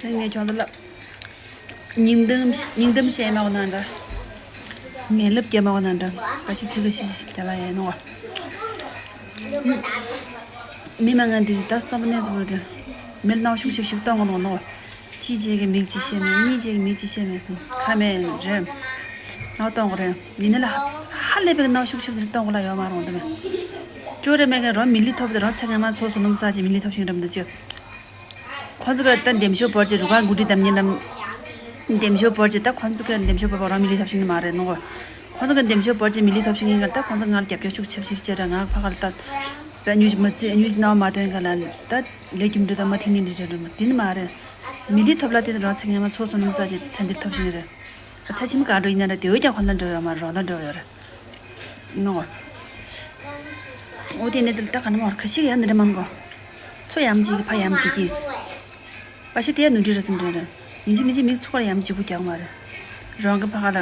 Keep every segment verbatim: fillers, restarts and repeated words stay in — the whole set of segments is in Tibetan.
ངས་ཁྱོད་ཚོ་ལ་སྙིང་གཏམ་སྙིང་གཏམ་བཤད་མ་གོ་ན་འདྲ། ངན་ལབ་རྒྱག་མ་གོ་ན་འདྲ། བཀྲ་ཤིས་ཚིག་ཁ་ཤིག་ཤིག་རྒྱག་ལ་ཡས་ནོ། མི་མང་ང་འདི་ད་སོམ་པ་གནས་ཚུལ་དེ་མི་ལ་སྣང་ཤུགས་ཤིག་ཤིག་གཏོང་གོ་ནོ་ནོ། གཅིག་བྱས་ཀྱི་མིག་གཅིག་ཤེས་མེད། གཉིས་བྱས་ཀྱི་མིག་གཅིག་ཤེས་མེད་གསུམ་ཁ་མེད་རེད། སྣང་གཏོང་གོ་རེད། ཡིན་ན་ལ་ཧ་ལས་པའི་སྣང་ཤུགས་ཤིག་དེ་གཏོང་གོ་ལ་ཡོད་མ་རུང་དེ་མེད། ཅོ་རེ་མེད་ཀྱི་རོ་མི་ལི་ཐོབ་དེ་རོ་ཚེ་ངན་མ་ཚོ་སོ་ནུམ་ས་ཅི་མི་ལི་ཐོབ་ཤིང་རེད་མི་འདུག་ཅིག་ཁོང་ཚོ་གི་ད་འདེམས་ཤོག་འབོར་ཆེ་རུ་ཁག་འགོ་ཁྲིད་དམ་ཉེ་ལམ། འདེམས་ཤོག་འབོར་ཆེ་ད་ཁོང་ཚོ་གི་འདེམས་ཤོག་འབོར་བ་རང་མི་ལི་ཐོབ་ཤིང་ནི་མ་རེད་ནོ། ཁོང་ཚོ་གི་འདེམས་ཤོག་འབོར་ཆེ་མི་ལི་ཐོབ་ཤིང་ཡིན་ག་ད་ཁོང་ཚོ་ང་ལ་རྒྱབ་སྐྱོར་ཤུགས་ཆབ་ཆིབ་ཆེ་དྲ་ང་ཕ་ག་ལ་ད། པ་ཉུ་མ་ཙི་ཉུ་ནའོ་མ་དོན་ག་ལ་ད་ལས་རྒྱུ་འབྲས་ད་མ་ཐིང་ནི་འདི་འདྲ་འདྲ་མ་དེ་ནི་མ་རེད། མི་ལི་ཐོབ་ལ་དེ་ནི་རང་ཚེ་ངན་མ་ཚོ་སོ་ནུམ་ས་ཅི་ཚན་འདིར་ཐོབ་ཤིང་རེད། ཚ་ཆེན་ག་འགྲོ་ཡིན་ན་ར་དེ་བས་ཀྱང་ཁོ་ན་འགྲོ་ཡོད་མ་རེད་རོགས་ད་འགྲོ་ཡོད་རེད། ནོ། འོ་དེ་ནས་དེ་ལ་ད་ག་ནས་མ་བར་ཁ་ཤིག་ཡང་འདི་འདྲ་མང་གོ། ཚོ་ཡམ་བྱེད་ཀྱི་ཕ་ཡམ་བྱེད་ཀྱིས། པ་ཤི་དེ་ནུ་འདྲི་ར་སིམ་འདྲ་ར། ཡིན་གཅིག་མིན་གཅིག་མིག་ཚུགས་ཀར་ཡམ་བྱེད་གུ་རྒྱག་མ་རེད། རང་གི་ཕ་ཁ་ལ་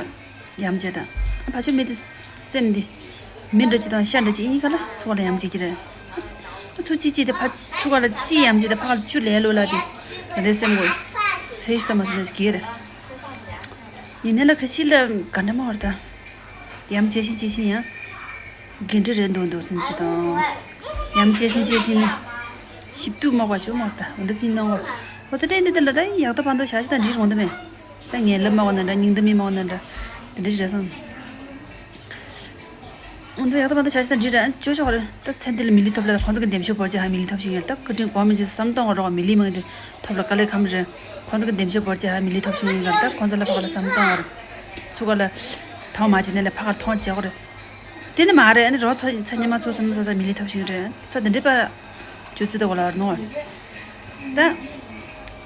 ཡམ་བྱེད་དང་། ཕ་ཆོས་མི་དེ་སེམས་འདི། མི་འདྲ་ཅི་དང་ཤ་འདྲ་ཅི་ཡིན་ཁ་ལ་ཚུགས་ཀར་ཡམ་བྱེད་ཀྱི་རེད། ཚུགས་ཅི་ཅི་དེ་ཕ་ཚུགས་ཀར་ལ་ཅི་ཡམ་བྱེད་དེ་ཕ་ཁ་ལ་ཅུ་ལས་ལོ་ལ་དེ། ད་དེ་སེམས་གོ། ཚེ་ཤི་ཏོ་མ་སོང་ནས་ཀྱི་རེད། ཡིན་ནའི་ལ་ཁ་ཤི་ལ་ག་འདྲ་མ་བར་ད། ཡམ་བྱེད་བཞིན་བྱེད་བཞིན་ཡང་། འགན་འཁྲི་རེད་འདུག་འདུག་སུན་ཅི་དང་། ཡམ་བྱེད་བཞིན་བྱེད་བཞིན་ནི། ཞིབ་ཏུ་མོག་པ་ཅུ་མོག་ད་འོ་འདྲ་ཅི་ནོ། འོ་ད་ཏྲེ་འདི་དེ་ལ་ད་ཡག་ད་བ་འདོ་ཞག་ཅི་དང་འདྲིས་འོང་ད་མེད། ད་ངས་ལབ་མ་གོ་ན་འདྲ་སྙིང་ད་མི་མ་གོ་ན་འདྲ། དེ་འདྲ་ཅི་རེད་སོང་། འོ་ད་ཡག་ད་བ་འདོ་ཞག་ཅི་དང་འདྲིས་རེད་ཅོ་ཅོ་རེད་ད་ཚན་དེ་ལ་མི་ལི་ཐོབ་ལ་ཁོང་ཚོ་གི་འདེམས་ཤོག་བོར་ཅི་ཧ་མི་ལི་ཐོབ་ཤིང་ཡོད་ད་ཁ་ཏྲིན་གོ་མི་ཅི་བསམ་གཏོང་བ་རོགས་མི་ལི་མང་དེ་ཐོབ་ལ་དཀའ་ལས་ཁམ་རེད། ཁོང་ཚོ་གི་འདེམས་ཤོག་བོར་ཅི་ཧ་མི་ལི་ཐོབ་ཤིང་ཡོད་ད་ཁོང་ཚོ་ལ་ཕ་ག་ལ་བསམ་གཏོང་བ་རེད། ཚུགས་ཀ་ལ། ཐོག་མ་བྱས་ནས་ལ་ཕ་གར་མཐོང་བྱེད་དགོས་རེད། དེ་ནི་མ་རེད་ཨ་ནི་རོགས་ཚོ་ཚ་ཉི་མ་ཚོ་སུམ་ས་ས་མི་ལི་ཐབས་ཤིག་རེད་ས་དེ་འདྲི་པ། ཇོ་ཙི་ད་གོ་ལ་བར་ནོ། ད།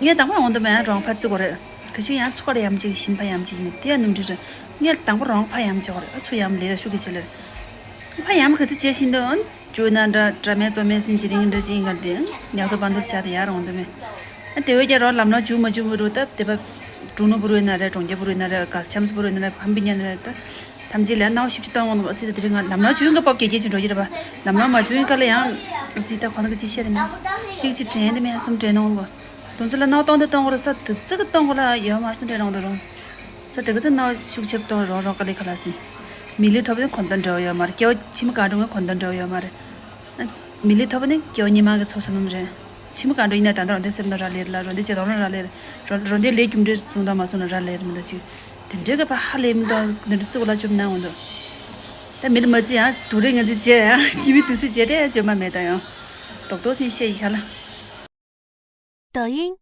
ངས་དང་པོ་འོང་དུ་མེད་རོང་ཕ་ཙི་གོ་རེད། ག་ཞིག་ཡང་ཚུགས་ཀ་ལ་ཡམ་ཅིག་བཞིན་ཕ་ཡམ་ཅིག་མི་དེ་ཡང་ནུང་འདྲི་རེད། ངས་དང་པོ་རོང་ཕ་ཡམ་ཅིག་གོ་རེད་ཨ་ཚུ་ཡམ་ལས་ད་ཤུགས་ཀྱི་ཆེ་ལེར། ཕ་ཡམ་ག་ཚི་བྱེད་བཞིན་དུ། ཇོ་ན་འདྲ་དྲ་མེད་ཙོ་མེད་སིན་ཅི་རིང་འདྲ་ཅིག་ཡིན་གར་དེ། ཉག་ཏུ་བ་འདུར་བྱ་དེ་ཡར་འོང་དུ་མེད། ཨ་དེ་བས་ཀྱང་རོ་ལམ་ནོ་བྱུང་མ་བྱུང་བུ་རུ་སྟབས་དེ་བ། གྲུ་ནུ་བུ་རུ་ཡིན་ན་རེད་གྲོང་ཁྱེར་བུ་རུ་ཡིན་ན་རེད་ག་ཤམ་སུ་བུ་རུ་ཡིན་ན་རེད་ཕམ་པི་ཉན་ན་རེད་ད། ཐམས་ཅད་ལ་སྣང་བ་ཞིབ་ཅིག་གཏོང་དགོས་ནོ་ཨ་ཙི་ད་དེ་རིང་ང་ལམ་ནོ་བྱུང་གི་སྤོབས་རྒྱལ་རྒྱལ་ཅིག་འགྲོ་གི་རེད་པ། ལམ་ནོ་མ་བྱུང་གི་སྐབས་ལ་ཡང་ཨ་ཙི་ད་ཁོ་ན་གི་ཅི་བཤད་དེ་མེད། ཧིག་ཅིག་དྲན་དེ་མེད་སུམ་དྲན་གནང་དགོས། དུང་ཚོ་ལ་སྣང་བ་གཏོང་དེ་གཏོང་དགོས་རེད་ས་དུག་ཙི་གི་གཏོང་དགོས་ལ་ཡོད་མ་རེད་སུམ་དྲན་གནང་དགོས་རུང་། ས་དེ་ག་ཚོད་སྣང་བ་ཤུགས་ཆེབ་གཏོང་རོགས་རོགས་དཀའ་ལས་ཁ་ལ་སི། མི་ལི་ཐོབ་དེ་ཁོ་ན་དང་འབྲེལ་བ་ཡོད་མ་རེད་སྐྱེ་བ་ཕྱི་མི་ག་འགྲོ་ངས་ཁོ་ན་དང་འབྲེལ་བ་ཡོད་མ་རེད། མི་ལི་ཐོབ་ནི་སྐྱེ་བ་སྙིགས་མ་གི་ཚོ་སོ་ནམ་རེད། ཕྱི་མི་ག་འགྲོ་ཡིན་ན་ད་ལྟ་རང་བདེ་སེམས་དང་ར་ལེར་ལ་རང་བདེ་བྱེད་དང་རང་ར་ལེར། རང་རང་བདེ་ལས་རྒྱུ་འབྲས་བཟུང་དང་མ་བཟུང་ན་ར་ལེར་མི་འདུག་ཅིག་དེ་འདྲའི་གི་ཕ་ཧ་ལས་མི་འདུག་འདི་འདྲ་བརྩི་བ་ལ་བཅོམ་ན་འོང་འདུག་ད་མི་ལ་མ་བརྩི་ཡང་དུ་རེ་ང་ཚི་བྱས་ཡང་ཁྱི་མི་དུ་སི་བྱས་ཏེ་བཅོམ་མ་མེད་ད་ཡང་། རྡོག་རྡོག་སེང་བཤད་ཡི་ཁ་ལ། 抖音，